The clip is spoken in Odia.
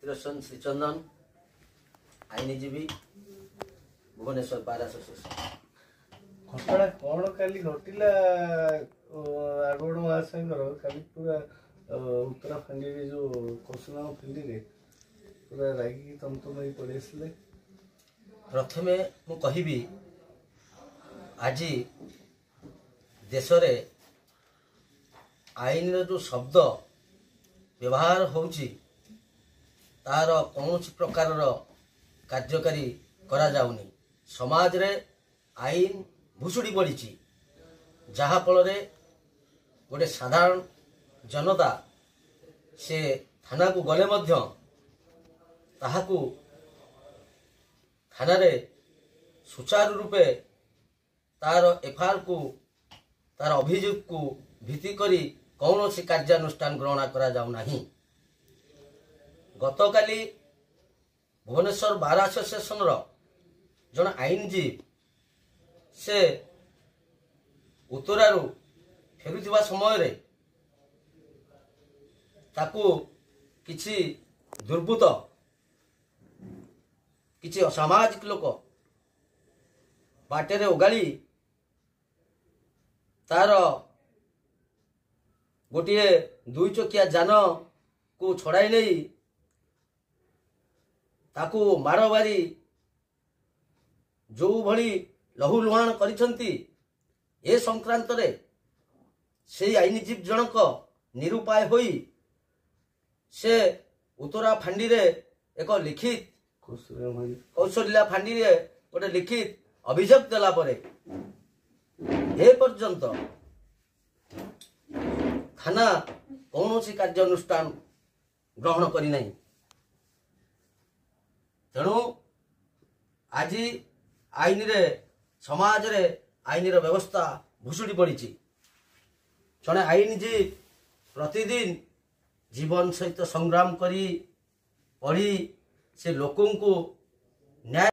ପ୍ରୀତିରଞ୍ଜନ ଶ୍ରୀଚନ୍ଦନ, ଆଇନଜୀବୀ, ଭୁବନେଶ୍ୱର ବାର ଆସୋସିଏସନ। ଘଟଣା କ'ଣ କାଲି ଘଟିଲା ଆଡଭୋକେଟ ମହାଶୟଙ୍କର? କାଲି ପୁରା ଉତ୍ତରା ଫାଣ୍ଡିରେ, ଯୋଉ କୌଶଳ ଫାଣ୍ଡିରେ ପୁରା ରାଗିକି ତମତମ ହେଇ ପଳେଇ ଆସିଲେ। ପ୍ରଥମେ ମୁଁ କହିବି, ଆଜି ଦେଶରେ ଆଇନର ଯେଉଁ ଶବ୍ଦ ବ୍ୟବହାର ହେଉଛି, ତାହାର କୌଣସି ପ୍ରକାରର କାର୍ଯ୍ୟକାରୀ କରାଯାଉନି। ସମାଜରେ ଆଇନ ଭୁଷୁଡ଼ି ପଡ଼ିଛି, ଯାହାଫଳରେ ଗୋଟେ ସାଧାରଣ ଜନତା ସେ ଥାନାକୁ ଗଲେ ମଧ୍ୟ ତାହାକୁ ଥାନାରେ ସୁଚାରୁ ରୂପେ ତାର ଏଫଆଇଆରକୁ, ତାର ଅଭିଯୋଗକୁ ଭିତ୍ତି କରି କୌଣସି କାର୍ଯ୍ୟାନୁଷ୍ଠାନ ଗ୍ରହଣ କରାଯାଉନାହିଁ। ଗତକାଲି ଭୁବନେଶ୍ୱର ବାର ଆସୋସିଏସନର ଜଣେ ଆଇନଜୀବୀ ସେ ଉତ୍ତରାରୁ ଫେରୁଥିବା ସମୟରେ ତାକୁ କିଛି ଦୁର୍ବୃତ୍ତ, କିଛି ଅସାମାଜିକ ଲୋକ ବାଟରେ ଓଗାଳି ତାର ଗୋଟିଏ ଦୁଇ ଚକିଆ ଯାନକୁ ଛଡ଼ାଇ ନେଇ ତାକୁ ମାଡ଼ ମାରି ଯେଉଁଭଳି ଲହୁଲୁହାଣ କରିଛନ୍ତି, ଏ ସଂକ୍ରାନ୍ତରେ ସେଇ ଆଇନଜୀବୀ ଜଣକ ନିରୁପାୟ ହୋଇ ସେ ଉତ୍ତରା ଫାଣ୍ଡିରେ ଏକ ଲିଖିତ, କୌଶଲ୍ୟା ଫାଣ୍ଡିରେ ଗୋଟେ ଲିଖିତ ଅଭିଯୋଗ ଦେଲା ପରେ ଏ ପର୍ଯ୍ୟନ୍ତ ଥାନା କୌଣସି କାର୍ଯ୍ୟାନୁଷ୍ଠାନ ଗ୍ରହଣ କରିନାହିଁ। ତେଣୁ ଆଜି ଆଇନରେ, ସମାଜରେ ଆଇନର ବ୍ୟବସ୍ଥା ଭୁଷୁଡ଼ି ପଡ଼ିଛି। ଜଣେ ଆଇନଜୀବୀ ପ୍ରତିଦିନ ଜୀବନ ସହିତ ସଂଗ୍ରାମ କରି ପଢ଼ି ସେ ଲୋକଙ୍କୁ ନ୍ୟାୟ